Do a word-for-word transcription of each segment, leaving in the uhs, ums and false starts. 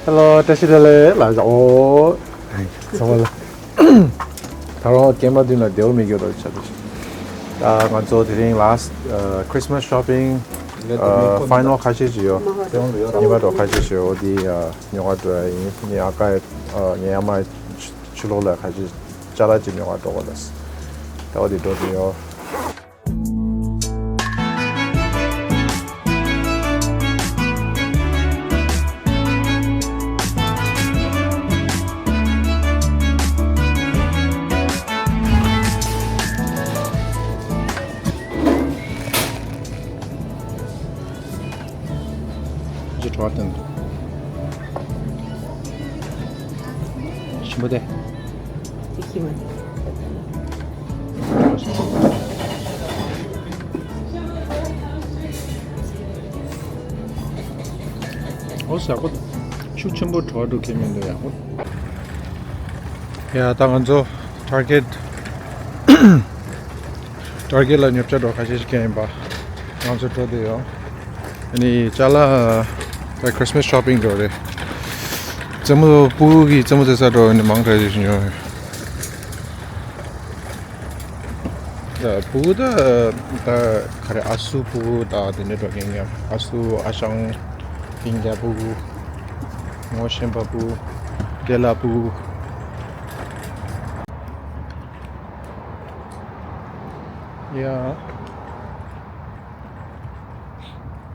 Hello, བཀྲ་ཤིས་བདེ་ལེགས་ལ་ཟ་འོ། ཚང་མ་ལ། ད་རུང་སྐྱེས་མ་བདུན་ལ་བདེ་བོ་མི་འགྱུར་རོ་ཆ་དུ། ད་ང་ཚོ་དེ་རིང་last uh, Christmas shopping uh, final ཁ་ཤས་ཅིག་ཡོད། ཉི་མ་འགྲོ་ཁ་ཤས་ཅིག་ཡོད་འདི་ཉོ་ག་འགྲོ་ཡ་ཡིན། ངའི་ཨ་ཀ་ངའི་ཨ་མ་ཕྱི་ལོགས་ལ་ཁ་ཤས་ཅ་ལག་ཅིག་ཉོ་ག་འགྲོ་གོ་ལ། ད་འོ་དེ་འགྲོ་དུ་ཡོད། ཇི་ཁྲོ་བ་སྟོན་འདུག་ཞིམ་པོ་དེ། ཅིག་ཤི་མ་ཅིག་ཨོ་ཟ་གོ། ཤུགས་ཆེན་པོ་བྲོ་བ་འགྲོ་གི་མི་འདུག་ཡག་པོ། ཡ་ད་ང་ཚོ་Target Target ལ་ཉོ་ཆ་འགྲོ་ཁ་ཤས་ཤིག་ཡིན་པ། ང་ཚོ་འགྲོ་དེ་ཡོད། ཨ་ནི་ཅ་ལག་ད་Christmas shopping འགྲོ་རེད། རྩེད་མོ་སྤུ་གུ་གི་རྩེད་མོ་རྩེ་ས་འགྲོ་ནི་མང་དྲགས་ཤིག་ཉོ། ད་སྤུ་གུ་ད་ད་ག་རེ་ཨ་སུ་སྤུ་གུ་ད་དེ་འདྲ་འགྲོ་མཁན་ཡང་ཨ་སུ་ཨ་ཞང་ཕིང་རྒྱ་སྤུ་གུ་ངོ་ཤེས་པ་སྤུ་གུ་དེ་ལ་སྤུ་གུ་ཡ།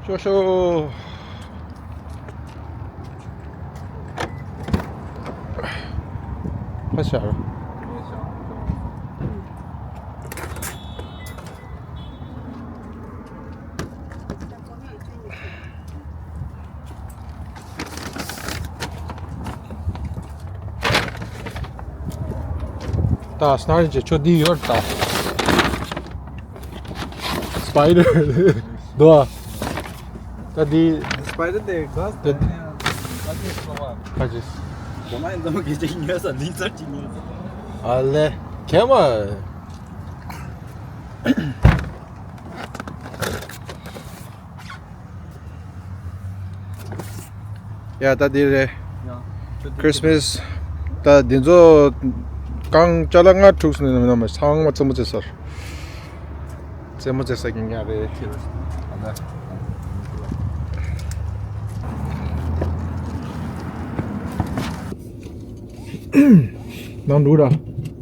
ཤོ་ཤོ། ཕ་ཤར། ད་སྣ་རིན་ཆེ་ཁྱོད་འདི་ཡོད་ད། Spider འདུག་ཨ། ད་འདི་Spider དེ་ག་ད་ད་ཁ་ཅིག་གོ་མ་ཡིན་ཙམ་གྱི་ཅིག་ཉོས་ས་ལིང་ཚར་ཅིག་ཉོས་ས། ཨ་ལེ། གན་མ། ཡ་ད་འདི་རེད། ཡ། Christmas ད་འདི་ཚོ་རྐང་ཅ་ལག་ལྔ་དྲུག་ནས་ནམ་ཚང་མ་རྩེད་མོ་རྩེ་སར། རྩེད་མོ་རྩེ་ས་ཀྱི་ཉག་རེད། ནང་འགྲོ་ར།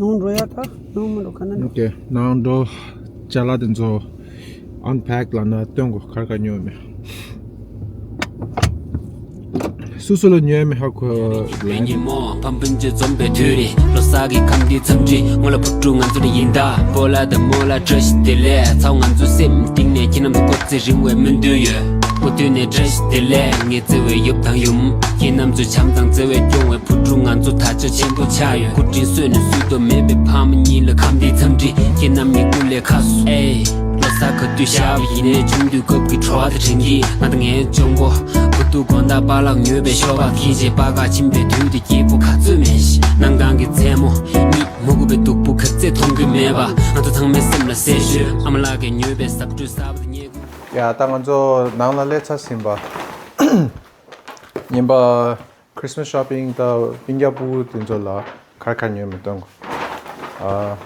ནང་འགྲོ་ཡ་ད་ནང་མི་འགྲོ་ག་ན་འགྲོ། ཨོ་ཀེ་ནང་འགྲོ། ཅ་ལག་དེ་ཚོ་Unpack ལབ་ན་སྟོན་གོ་གར་ག་ཉོས་མེད། སུ་སུ་ལ་ཉོས་མེད་ཧ་གོ་ལན། ཉིན་མོ་ཕམ་སྤུན་མཆེད་འཛོམས་པའི་དུས་རེད། ལོ་གསར་གྱི་ཁམས་འདིའི་འཚམས་འདྲི། སྔོན་ལ་བུ་ཕྲུག་ང་ཚོ་ནི་ཡིན་ད། སྤོ་ལགས་དང་རྨོ་ལགས་བཀྲ་ཤིས་བདེ་ལེགས། ཚའོ་ང་ཚོའི་སེམས་གཏིང་ནས་ཁྱེད་རྣམས་ལ་སྐུ་ཚེ་རིང་བའི་སྨོན་འདུན་ཡོད། སྐུ་དུས་ནས་བཀྲ་ཤིས་བདེ་ལེགས། ངའི་བརྩེ་བའི་ཡབ་དང་ཡུམ། ཁྱེད་རྣམ་ཚོའི་བྱམས་དང་བརྩེ་བས་སྐྱོང་བའི་བུ་ཕྲུག་ང་ཚོ་ད་ཆ་ཆེན་པོ་ཆགས་ཡོད། སྐུ་དྲིན་གསོས་ནས་བསུ་ཐོག་མེད་པའི་ཕ་མ་གཉིས་ལ་ཁམས་འདིའི་འཚམས་འདྲི། ཁྱེད་རྣམ་གཉིས་སྐུ་ལས་ཁ་གསོ། ཨེ། ལོ་གསར་ག་དུས་ཤར་བ་ཡིན་ནའི་ཆུང་དུས་སྐབས་ཀྱི་བྲོ་བ་དང་དྲན་གྱིས། ང་དང་ངའི་གཅུང་པོ་གུ་དུ་དགོང་དག་པཱ་ལགས་ཉོས་པའི་ཤོ་སྦག་གིས་བྱས་པ་ག་ཕྱིན་པའི་དུས་དེ་སྐྱིད་པོ་ག་ཚོད་མེད་ཤི། གནམ་གང་གི་མཚན་མོ་གཉིད་མ་ཁུག་པའི་སྡུག་པོ་ག་ཚད་མཐོང་གི་མེད་པ། ང་ཚོ་ཚང་མའི་སེམས་ལ་གསལ་ཤོས་ཨ་མ་ལགས་ཀྱིས་ཉོས་པའི་ཟབ་སྤྲོས་གསར་པ་དེ་རྙེད་དགོས། ཡ་ད་ང་ཚོ་ནང་ལ་སླེབས་ཚར་ཟིན་པ། ཉིན་པ། Christmas shopping ད་སྤུན་ཀྱག་སྤུ་གུ་དེ་ཚོ་ལ་གར་གར་ཉོས་མི་གཏོང་གོ། ཨ།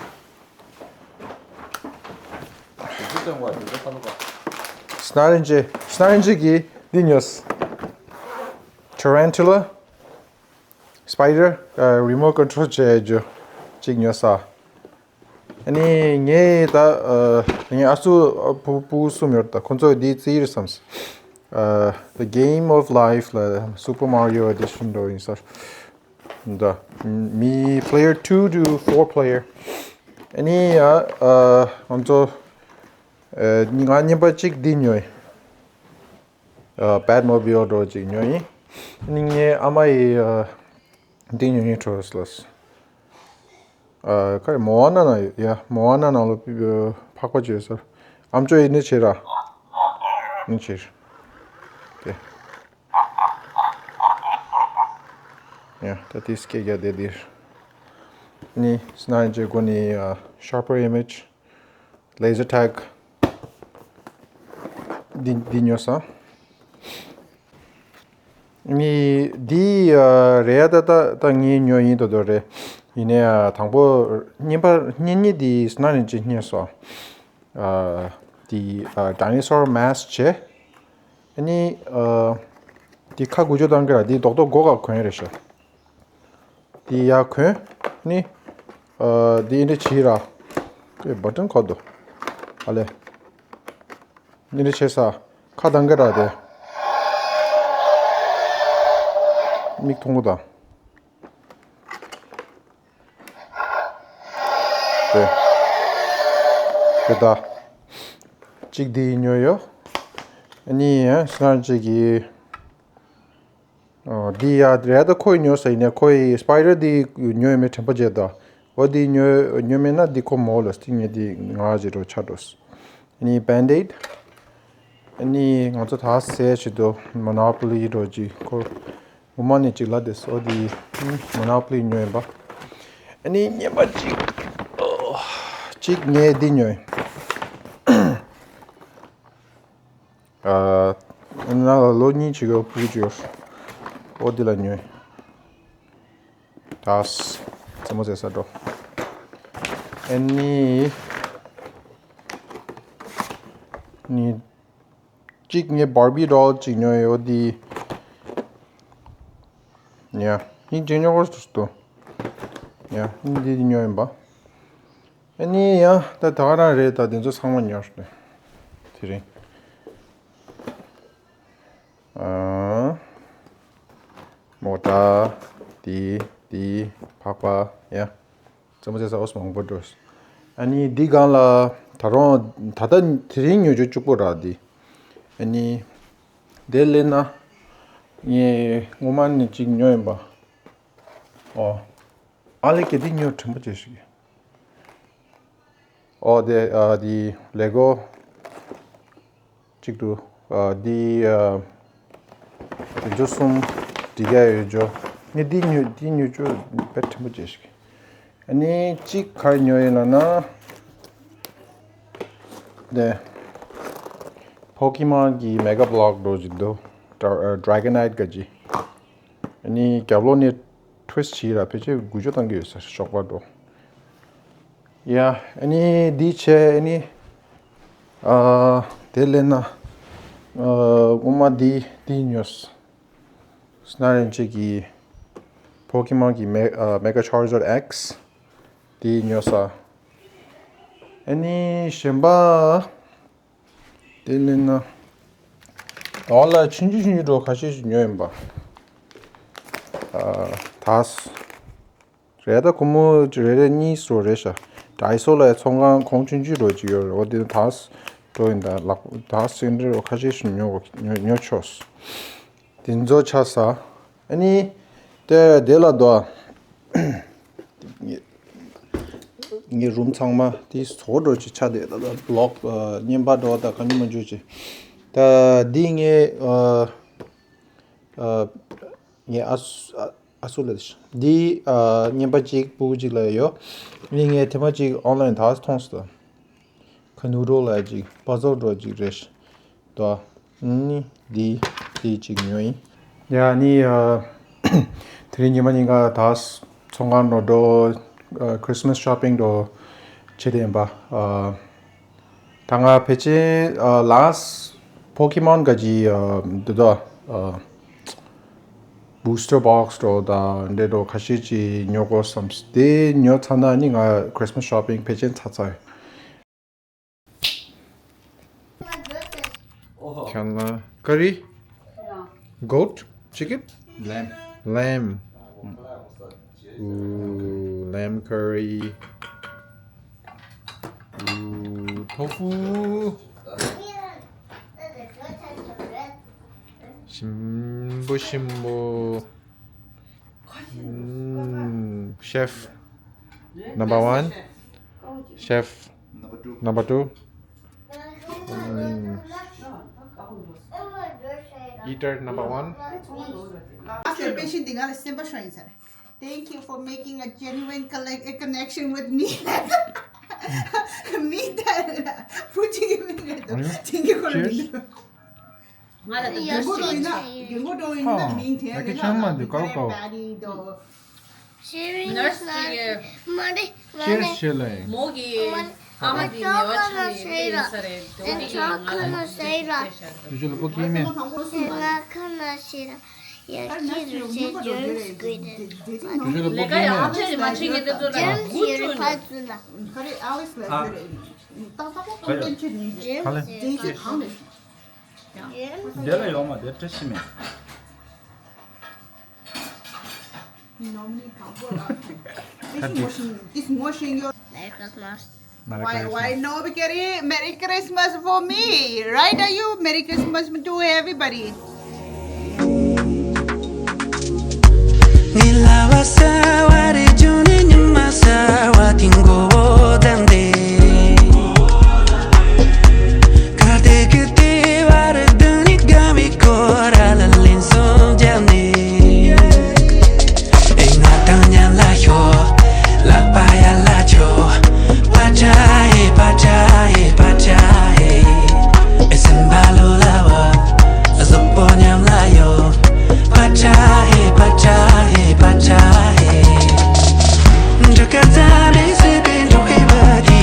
སྣ་རིན་ཆེ་སྣ་རིན་ཆེ་གིས་འདི་ཉོས། Tarantula Spider ཨ། Remote control བྱས་རྒྱུ་གཅིག་ཉོས་ས། ཨ་ནི་ངས་ད་ཨ། ངའི་ཨ་སུ་ཨ། བུ་བུ་གསུམ་ཡོད་ད་ཁོང་ཚོ་འདི་རྩེ་རེད་བསམས། ཨ། The Game of Life ལ་Super Mario Edition འགྲོ་ཡིན་ས། འདི་མི་player two to four player ཨ་ནི་ཡ་ཨ། ང་ཚོ་ཨ། ང་རྔན་པ་གཅིག་འདི་ཉོས། ཨ། Batmobile འགྲོ་གཅིག་ཉོས་ཡིན། ཨ་ནི་ངའི་ཨ་མ་ཡིས་ཨ། འདི་ཉོ་ཉོ་འཕྲོ་སློས། ཨ། ཁ་རེ་མོ་ཨ་ན་ན་ཡ་མོ་ཨ་ན་ན་ལོ་ཨ། འཕགས་པ་བྱོས་སར། ཨམ་ཅོག་ཡིན་ནི་བྱེད་ར། ནི་བྱེད། དེ། ཡ་ད་དེ་སྐད་རྒྱག་བསྡད་དེ། ནི་སྣ་རིན་ཆེ་གོ་ནི་ཨ། Sharper Image Laser Tag འདི་འདི་ཉོས་ས། ནི་འདི་ཨ་རེད་ཡ། ད་ད་ད་ངའི་ཉོ་ཡིན་དོ་དོ་རེད། ཡིན་ནའི་ཨ་དང་པོ་རྙིང་པ་རྙིང་རྙིང་འདི་སྣ་རིན་ཆེན་རྙེད་སོང་། ཨ་འདི་ཨ་dinosaur mask བྱས། ཨ་ནི་ཨ་འདི་ཁ་འགུལ་སྐྱོད་བཏང་གི་ར། འདི་རྡོག་རྡོག་སྒོ་ག་གོན་རེད་ཤག་འདི་ཡར་གོན། ནི་ཨ་འདི་འདྲ་བྱས་ར། ཨེ་button ཁོ་དོ། ཨ་ལེ། འདི་འདྲ་བྱས་ས། ཁ་གདངས་ཀྱི་ར་དེ། མིག་མཐོང་གི་དང་། དེ། དེ་ད། གཅིག་འདི་ཉོས་ཡོད། ཨ་ནི་ཡང་སང་གཅིག་གི་ཨོ། འདི་ཡ་རེད་ད། ཁོ་ཡི་ཉོས་ས་ཡིན་ནའི་ཁོ་ཡི་spider འདི་ཉོས་ཡོད་མེད་དྲན་པ་བརྗེད་ད། འོ་འདི་ཉོས་ཉོས་མེད་ན་འདི་ཁོ་མོ་ལ་སྟིང་ངེ་འདི་ང་ཅི་རོ་ཆ་འགྲོ། ཨ་ནི་band-aid། ཨ་ནི་ང་ཚོ་ད་ཟས་བྱེད་དུ་Monopoly འགྲོ་ཅི་ཁོ། ངོ་མ་ནི་ཅིག་ལ་དེ་སོ་འདི་Monopoly ཉོས་ཡིན་པ། ཨ་ནི་ཉེ་མ་ཅིག་ཨོ། ཅིག་ངས་འདི་ཉོས། ཨ། ནང་ལ་ལོ་གཉིས་ཅིག་ཡོད་ཕྲུ་གུ་ཅིག་ཡོད། ཨོ་འདི་ལ་ཉོས། ད་རྩེད་མོ་རྩེ་ས་འགྲོ། ཨ་ནི། ནི། གཅིག་ངས་Barbie doll ཅིག་ཉོས་ཡོད་འདི། ཡ། ཡིན་ཅིག་ཉོ་གོ་སུ་སུ། ཡ། ཡིན་འདི་ཉོས་ཡིན་པ། ཨ་ནི་ཡང་ད་ད་ག་རང་རེད། ད་དེ་ཚོ་ཚང་མ་ཉོས་ནས་དེ་རིང་། ཨ། མོ་ཊ། དེ་དེ་ཕག་པ་ཡ། རྩེད་མོ་རྩེ་ས་ཨོ་སི་མང་པོ་འགྲོ། ཨ་ནི་འདི་སྒང་ལ་ད་རུང་ད་ལྟ་དེ་རིང་ཉོ་རྒྱུ་གཅིག་པོ་རག་འདི། ཨ་ནི་དེ་ལས་ན་ངས་སྔོན་མ་ནས་གཅིག་ཉོས་ཡིན་པ། ཨོ། ཨ་ལེ་ཀེ་འདི་ཉོ་དྲན་པ་བྱེད་ཤིག་ཨོ་དེ་ཨ་དེ་ལེ་གོ་གཅིག་ཏུ་ཨ་དེ་ཨ་དེ་ཚོ་གསུམ་འགྲིག་ཡ་ཡོད་ཅོ། ངས་དེ་ཉོ་དེ་ཉོ་ཅོ་དཔེ་དྲན་པ་བྱེད་ཤིག་ཨ་ནི་གཅིག་ག་རེ་ཉོ་ཡིན་ལབ་ན། དེ་Pokemon གི་Mega Block འགྲོ་ཅིག་འདུག Dra- ཨ་Dragonite ག་ཅི། ཨ་ནི་རྒྱབ་ལོགས་ནས་twist བྱས་ར་ཕལ་ཆེར་འགུལ་སྐྱོད་བཏང་གི་ཡོད་ས་ཞོགས་པ་འགྲོ། ཡ། ཨ་ནི་འདི་བྱས་ཨ་ནི། ཨ། དེ་ལས་ན། ཨ། སྔོན་མ་འདི་འདི་ཉོས། སྣ་རིན་ཆེན་གྱི་Pokemon གི་མེ- ཨ། Mega Charizard X འདི་ཉོས་ས། ཨ་ནི་གཞན་པ། དེ་ལས་ན། འོ་ལ་ཆུང་ཆུང་ཆུང་ཆུང་འགྲོ་ཁ་ཤས་ཤིག་ཉོས་ཡིན་པ། ཨ། ད། རེད་ད། སྒོར་མོ་རེ་རེ་གཉིས་སུ་རེད་ཤག Daiso ལ་ཚོང་ཁང་ཁོང་ཆུང་ཆུང་འགྲོ་ཅིག་ཡོད་རེད། འོ་དེ་ད་འགྲོ་ཡིན་ད། ལག་ད་སེ་འདྲ་རོ་ཁ་ཤས་ཤིག་ཉོ་ཉོ་ཉོ་ཆོག་དེ་ཚོ་ཆ་ས། ཨ་ནི་དེ་དེ་ལ་དོ། ངའི་རུམ་ཚང་མ་དེ་བཟོ་འགྲོ་ཅིག་ཆ་དེ་ད་ད་བློག་བརྙན་པར་འགྲོ་ད་ག་ཉི་མ་འཇུ་ཅིག་ད་འདི་ངའི་ཨ་ཨ། ངའི་ཨ་སུ་ཨ་ཨ་སུ་ལ་འདི་ཨ་བརྙན་པ་གཅིག་སྤུ་གུ་གཅིག་ལ་ཡོད། ནི་ངས་ཐེངས་མ་གཅིག་online ད་མཐོང་སོང་། ཁ་ནུ་རོ་ལ་གཅིག puzzle འགྲོ་གཅིག་རེད་ཤག་ད་ནི་འདི་འདི་གཅིག་ཉོས་ཡིན། ཡ་ནི་ཨ་དེ་རིང་ཉི་མ་ཉིན་ག་ད་ཚོང་ཁང་འགྲོ་འགྲོ་ཨ་Christmas shopping འགྲོ་བྱེད་དེ་ཡིན་པ། ཨ། ད་ང་ཕལ་ཆེར་ཨ་last Pokemon ག་ཅི་ཨ་འདི་དོ་ཨ་booster box འགྲོ་ད་འདྲེ་འགྲོ་ཁ་ཤས་ཅིག་ཉོ་དགོས་བསམ། དེ་ཉོ་ཚར་ན་ནི་ང་Christmas shopping ཕལ་ཆེར་ཚར་ཚར་ཡོད། ཁྱེད་ལ་ཀ་རི། Goat? Chicken? Lamb. Lamb. Ooh, lamb curry. Ooh, tofu. ཞིམ་པོ་ཞིམ་པོ། ཨུམ། Chef number one. Chef number two. ཨུམ། Eater number one. Patient འདི་ང་ལ་སེམས་པ་ཤོར་ཡིན་ས་རེད། Thank you for making a genuine colle- a connection with me. Me that བུ་གཅིག་གི་མིང་རེད་དོ། Thank you for me. ང་ལ་ད་རྒན་པོ་འགྲོ་ཡིན་ན། རྒན་པོ་འགྲོ་ཡིན་ན། ཨ། མིང་དེ་ཨ་ཀི་ཆང་མ་འདི་ཀའོ་ཀའོ། ཤེ་རིང་ནར་སི་ཅིག་གི་མ་རེད། ཤེར་ཤེར་ལ་ཡིན། མོ་གི་ཨ་མ་དེ་ཉེ་བ་ཆགས་ནས་ཡིན་ས་རེད། དེ་འོ་དེ་ཡིན་ང་ལ་ཁ་ན་ཤེ་ར། དུ་ཞུ་ལ་པོ་ཀི་མེ། ང་ཁ་ན་ཤེ་ར། ཡ་ཁི་རུ་ཤེ་ཇོན་སི་ཀུའི་ཌི། དུ་ཞུ་ལ་པོ་ཀི་མེ། ལས་ཀ་ཡང་ཨ་ཕྲད་རེད་མ་ཕྲད་ངེས་དེ་ཚོ་ལ་ཇོན་སི་ཡོད་རེད་ཕ་ཚུ་ལ། ཁ་རེ་ཨ་ལིག་སི་ལ་ཟེར་རེད། ཏག་ཏག་པོ་ཀོན་ཀོན་ཆེ་ནི་རེད། ཇོན་སི་ཡོད་རེད། དེ་ལ་ཡོང་མ་དེ་བཀྲ་ཤིས་མེད། Normally དང་པོ་ལ། This is washing, this washing your Merry Christmas. Why, why nobody? Merry Christmas for me. Right, are you? Merry Christmas to everybody. ངའི་ལ་བ་ས་བ་རེ་ཇོ་ནི་ཉི་མ་ས་བ་ཏིང་གོ་བོ་དམ་དེ། ག་དེ་གི་དེ་བར་དུ་ནི་དགའ་མི་ཁོ་ར་ལ་ལིན་སོང་རྒྱབ་ནི། ཨེ་ང་དང་ཉན་ལ་ཤོ། ལག་པ་ཡ་ལ་ཆོ། པ་ཅ་ཧེ་པ་ཅ་ཧེ་པ་ཅ་ཧེ། ཨེ་སེམས་པ་ལོ་ལ་བ། ཟོག་པོ་ཉམས་ལ་ཡོ། པ་ཅ་ཧེ་པ་ཅ་ཧེ་པ་ཅ་ཧེ། འགྲོ་ཀ་ཙ་མེ་སེ་པེ་འགྲོ་ཧེ་བ་དི།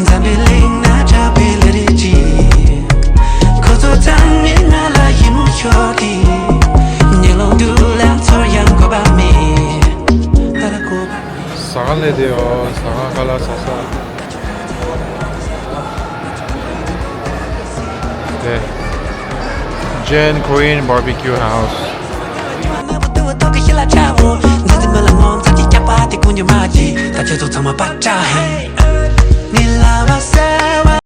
འཛམ་བུའི་གླིང་ན་གྲགས་པའི་ལི་རིགས་ཀྱི། ཁོ་ཚོ་ཚང་མས་ང་ལ་ཡིད་མུག་ཤོར་གི། ཉེ་ལོང་དུ་ལ་ཚོར་ཡང་གོ་བ་མེད། ཧ་ལ་གོ་བ་མེད། ཟ་ཁང་ལས་དེ་ཡོ་ཟ་ཁང་ཁ་ལག་ཟ་ས། དེ། Jain Korean Barbecue House. ད་ཁྱེད་ཚོ་ཚང་མ་པ་ཏྲ་ཧེ།